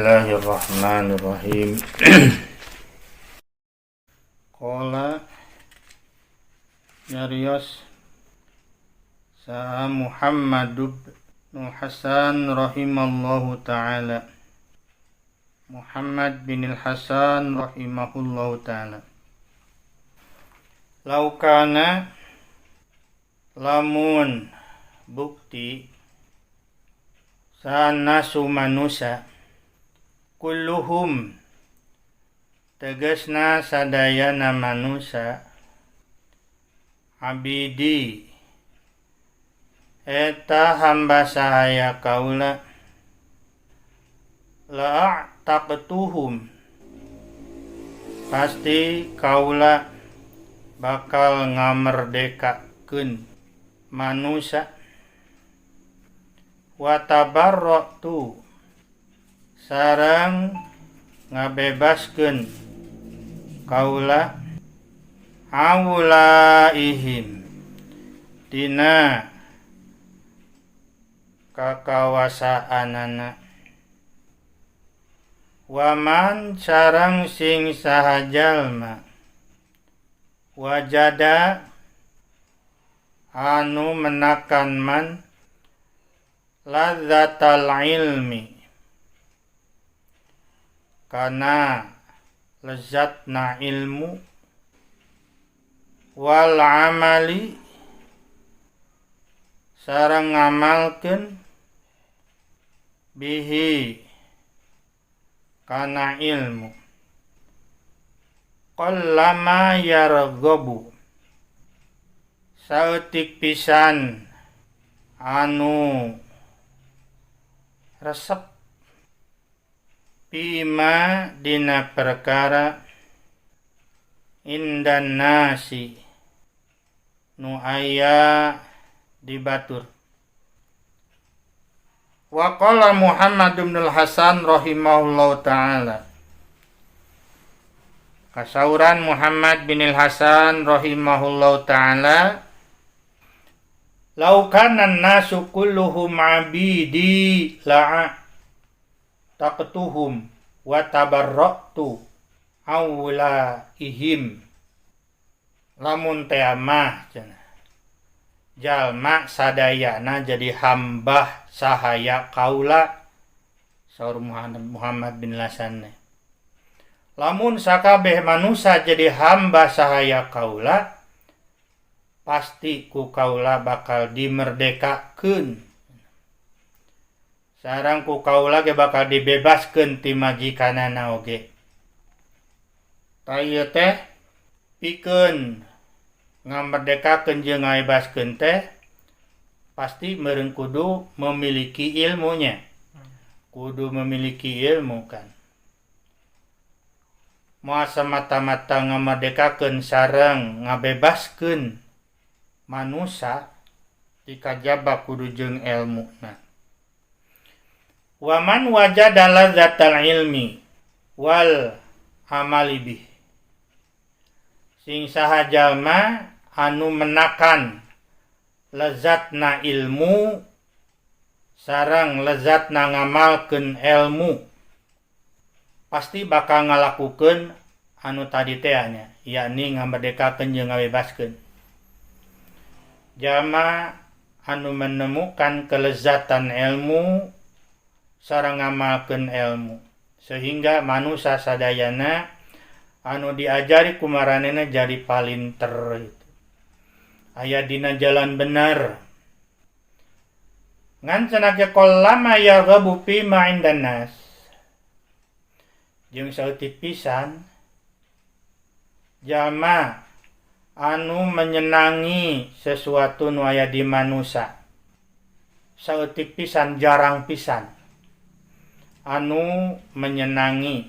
Bismillahirrahmanirrahim. Qala, nyarios saha Muhammad bin Hasan rahimallahu taala, Muhammad bin Hasan rahimahullahu taala, laukana, lamun bukti saha manusia, kulluhum, tegesna sadayana manusia, abidi, eta hamba sahaya kaula, la'a'taqtuhum, pasti kaula bakal ngamerdekakeun manusia, wa tabarra'tu, sareng ngabebaskeun kaula, awulaihim, tina kakawasaanana, waman, sareng sing saha jalma, wajada, anu menakan man ladzatal ilmi, kana lezatna ilmu, wal amali, sareng ngamalkeun, bihi, kana ilmu, qallama yarghabu, saeutik pisan anu resep, fima, dina perkara, indan nasi, nu aya di batur. Wa qala Muhammad bin Hasan rahimahullahu taala, kasauran Muhammad bin Hasan rahimahullahu taala, lau kana nasu kulluhum abidi la'a'taqtuhum wa tabarra'tu aulaihim. Lamun teh mah cenah jalma sadayana jadi hamba sahaya kaula, saur Muhammad bin Hasan, lamun sakabeh manusia jadi hamba sahaya kaula, pasti ku kaula bakal dimerdekakeun, sareng ku kaula ge bakal dibebaskeun ti majikanana oge. Tah, ieu teh pikeun ngamerdekakeun jeung ngabebaskeun teh pasti meureun kudu memiliki ilmunya, kudu memiliki ilmu kan. Moal semata-mata ngamerdekakeun sareng ngabebaskeun manusia dikajaba kudu jeung ilmuna. Waman wajada ladzatal ilmi wal amali bih, sing saha jalma anu menakan lezatna ilmu sareng lezatna ngamalkeun ilmu, pasti bakal ngalakukeun anu tadi teh nya, yakni ngamerdekakeun jeung ngabebaskeun. Jalma anu menemukan kelezatan ilmu sareng ngamalkeun ilmu, sehingga manusia sadayana anu diajari ku maranehna jadi palinter itu aya dina jalan benar. Ngan cenah ge qallama yarghabu fi ma indan nas, jeung saeutik pisan jalma anu menyenangi sesuatu nu aya di manusia. Saeutik pisan, jarang pisan anu menyenangi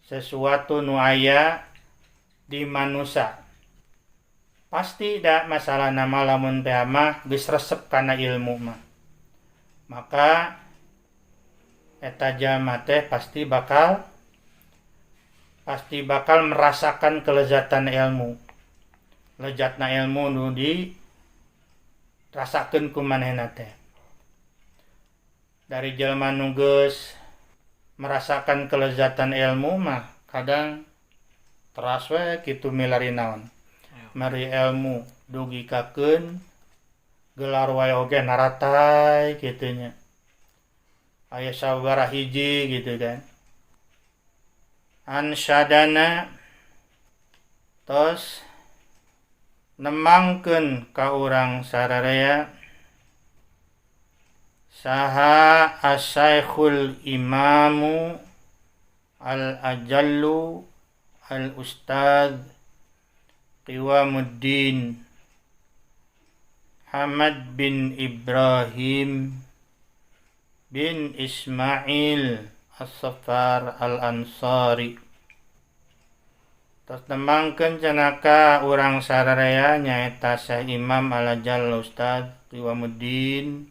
sesuatu nu aya di manusia. Pasti da masalah nama lamun teh mah geus resep kana ilmu mah, maka eta jalma teh pasti bakal merasakan kelezatan ilmu, lezatna ilmu nu di rasakeun ku manehna teh. Dari jalma nu geus Merasakan kelezatan ilmu mah kadang teras we kitu milari naon, mari ilmu dugikakeun gelar wae oge naratay kitu nya, aya sabaraha hiji gitu kan. Ansyadana, tos nemangkeun ka urang sararea saha Asy-Syaikhul Imamu Al-Ajallu Al-Ustad Qiwamuddin Hamad bin Ibrahim bin Ismail As-Safar Al-Ansari. Tos nemangkeun cenah ka urang sararea nyaeta Syekh Imam Al-Ajall Ustad Qiwamuddin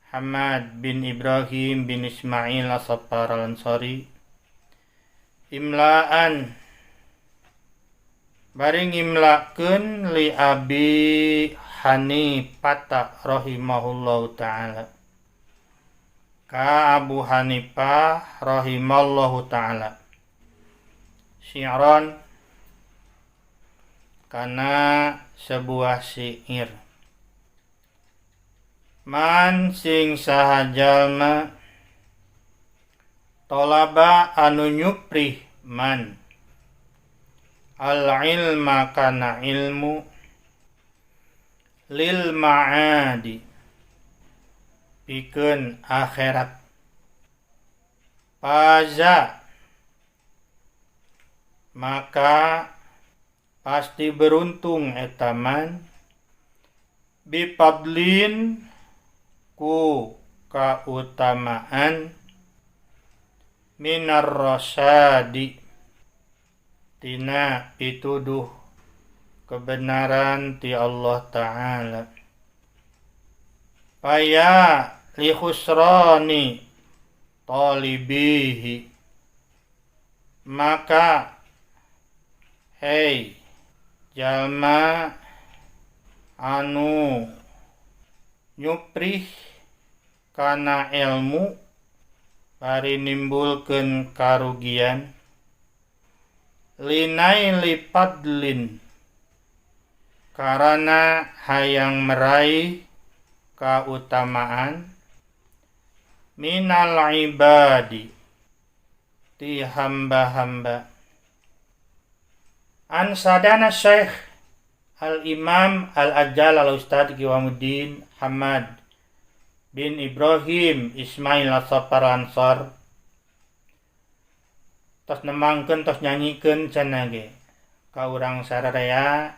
Hamad bin Ibrahim bin Ismail As-Safar Al-Ansari imlaan, bari ngimlakeun, li Abi Hanifata rahimahullahu taala, ka Abu Hanifah rahimallahu taala, syi'ron, kana sebuah syair. Man, sing saha jalma, tolaba, anu nyuprih man, al ilma, kana ilmu, lil ma'adi, pikeun akhirat, faza, maka pasti beruntung eta man, bifadlin, ku kautamaan, minar rasadi, tina pituduh kebenaran ti Allah Ta'ala. Faya li khusrani talibihi, maka hei jalma anu nyuprih kana ilmu bari nimbulkeun karugian, linaili fadlin, karana hayang meraih kautamaan, minal ibadi, ti hamba-hamba. Ansadana Syekh Al-Imam Al-Ajal Al-Ustad Qiwamuddin Hamad bin Ibrahim Ismail As-Safar Ansar tos nemangkeun, tos nyanyikeun cenah ge ka urang sararea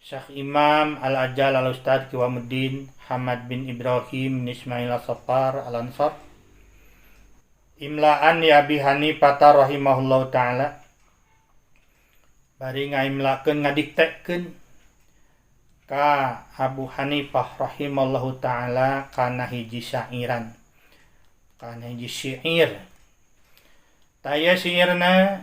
Syekh Imam Al-Ajal Al-Ustad Qiwamuddin Hamad bin Ibrahim Ismail As-Safar Al-Ansar imlaan li Abi Hanifah rahimahullahu taala, bari ngaimlakeun, ngadiktekeun ka Abu Hanifah rahimallahu taala kana hiji syairan, kana hiji syair. Taya syairna: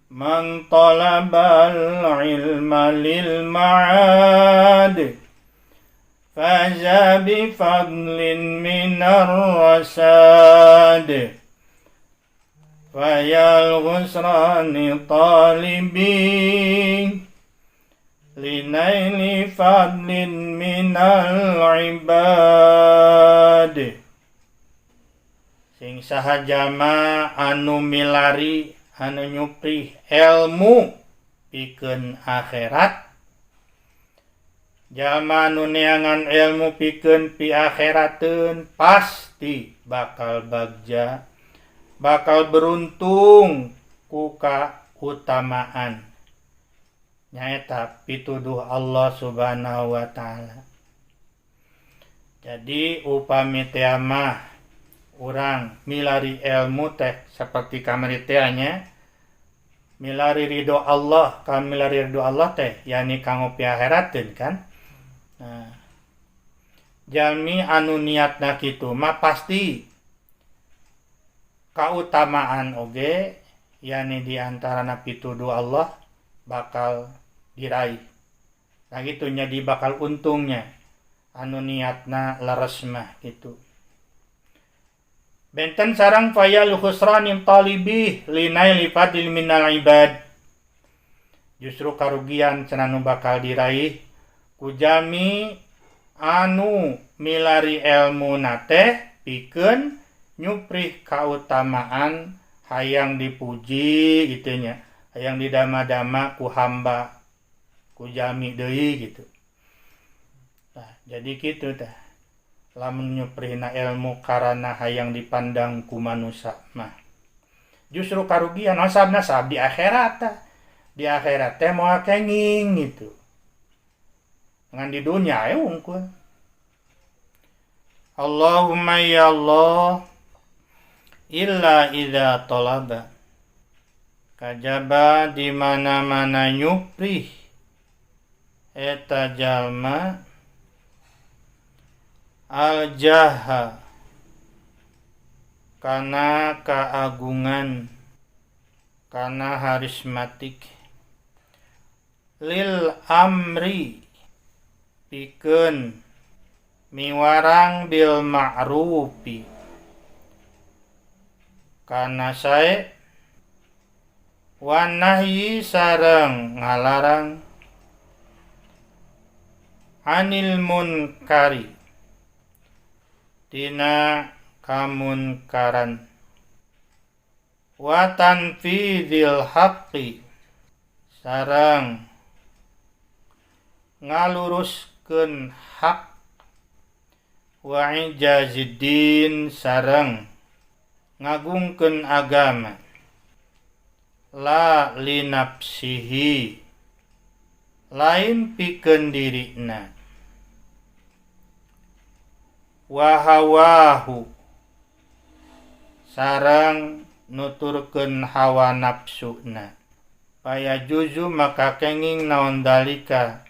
Man talabal ilma lil ma'ad faza bi fadlin minar rasad, fayal ghusrani talibin linaili fadlin minal ibad. Sing saha jalma anu milari, anu nyuprih ilmu pikeun akhirat, jalma anu neangan ilmu pikeun pi akhirateun, pasti bakal bagja, bakal beruntung ku kautamaan, nyaeta pituduh Allah Subhanahu wa taala. Jadi upami teh mah urang milari ilmu teh seperti kamari teh nya, milari ridho Allah, ka milari ridho Allah teh yakni kanggo piakhirateun kan. Nah, jalmi anu niatna kitu mah pasti kautamaan oge, yakni di antarana pituduh Allah, bakal diraih. Nah gitu nya, di bakal untungnya anu niatna leres mah gitu. Benten sareng fayal khusranin talibi linaili fadil minal ibad. Justru karugian cenah nu bakal diraih ku jalmi anu milari elmu teh pikeun nyuprih kautamaan hayang dipuji gitu nya, hayang didama-dama ku hamba ku jalmi deui gitu. Nah, jadi kitu tah. Lamun nyuprihna ilmu karana hayang dipandang ku manusa mah justru karugian sabna sab di akhirat tah. Di akhirat teh moal kenging gitu. Ngan di dunya aya wungkul. Allahumma ya Allah illa idza talaba kajaba di mana-mana nyuprih eta jalma al-jaha kana keagungan kana harismatik lil amri pikeun miwarang bil ma'rufi kana sae wan nahyi sareng ngalarang anil munkari tina kamunkaran wa tanfidil haqqi sareng ngaluruskeun hak wa ijaziddin sareng ngagungkeun agama la linafsihi lain pikeun dirina wa hawahu sareng nuturkeun hawa nafsuna paya juzu maka kenging naon dalika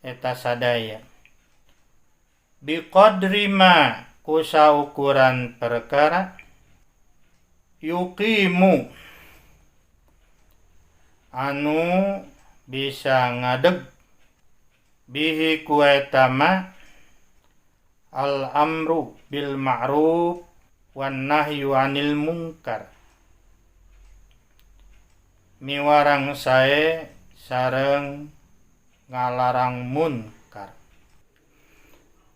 eta sadaya biqadri ma ku saukuran perkara yuqimu anu bisa ngadeg bihi ku eta ma al-amru bil ma'ruf wan nahyu 'anil munkar miwarang sae sareng ngalarang munkar.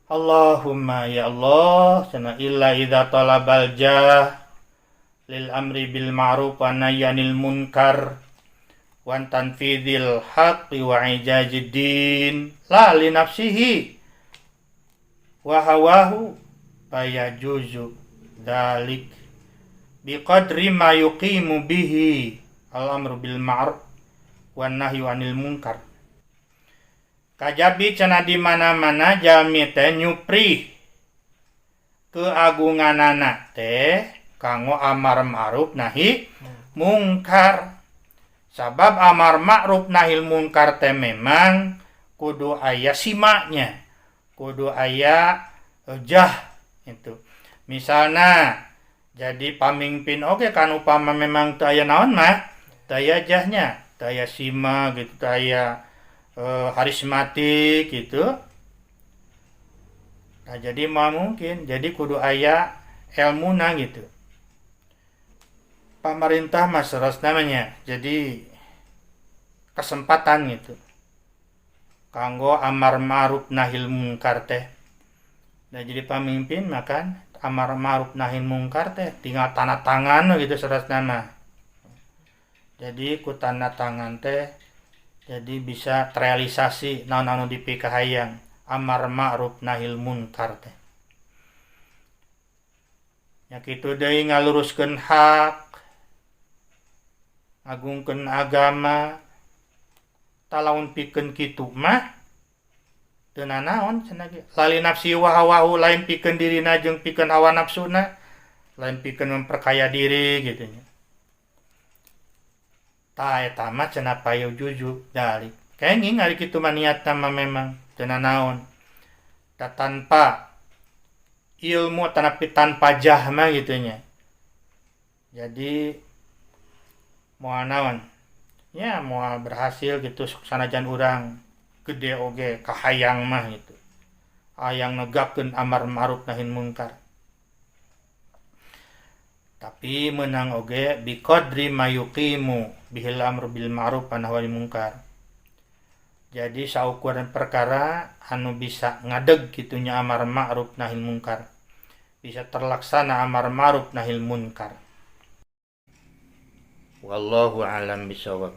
Allahumma ya Allah sana illa idza talabal jah lil amri bil ma'ruf wan nahyi 'anil munkar wan tanfidil haqqi wa ijazid din la li nafsihi wa hawahu fayajuzu dalik biqadri ma yuqimu bihi al-amru bil ma'ruf wan nahyu 'anil munkar. Kajabi cenah di mana-mana jalmi teh nyuprih keagunganana teh kanggo amar ma'ruf nahi mungkar. Sabab amar ma'ruf nahi mungkar teh memang kudu aya simaknya, kudu aya jah itu. Misalna jadi pamimpin oke kan upama memang teu aya naon mah, teu aya jahnya, teu aya sima gitu, teu aya harismatik gitu. Nah, jadi mah mungkin jadi kudu aya elmuna gitu. Pamarintah mah seros namanya. Jadi kesempatan gitu. Kanggo amar ma'ruf nahil mungkar teh. Nah, jadi pamimpin makan amar ma'ruf nahil mungkar teh tinggal tanda tangan gitu seros nama. Jadi ku tanda tangan teh jadi bisa terrealisasi naon anu dipikahayang amar ma'ruf nahil munkar teh. Nya kitu deui ngaluruskeun hak, ngagungkeun agama, talaun pikeun kitu mah teu nanaon cenah ge. Lali nafsi wa hawahu lain pikeun dirina jeung pikeun hawa nafsuna, lain pikeun memperkaya diri gitu nya. Tah eta mah cenah payu juju dalik. Kenging ari kitu mah niatna mah memang teu nanaon. Ta tanpa ilmu tanapi tanpa jah mah gitu nya. Jadi moal naon nya moal berhasil gitu sanajan urang gede oge kahayang mah gitu. Hayang negakeun amar ma'ruf nahi munkar. Tapi menang oge biqadri ma yuqimu bihil amru bil ma'ruf wa nahyi munkar. Jadi saukuran perkara anu bisa ngadeg kitunya amar ma'ruf nahi munkar, bisa terlaksana amar ma'ruf nahi munkar. Wallahu alam bisawab.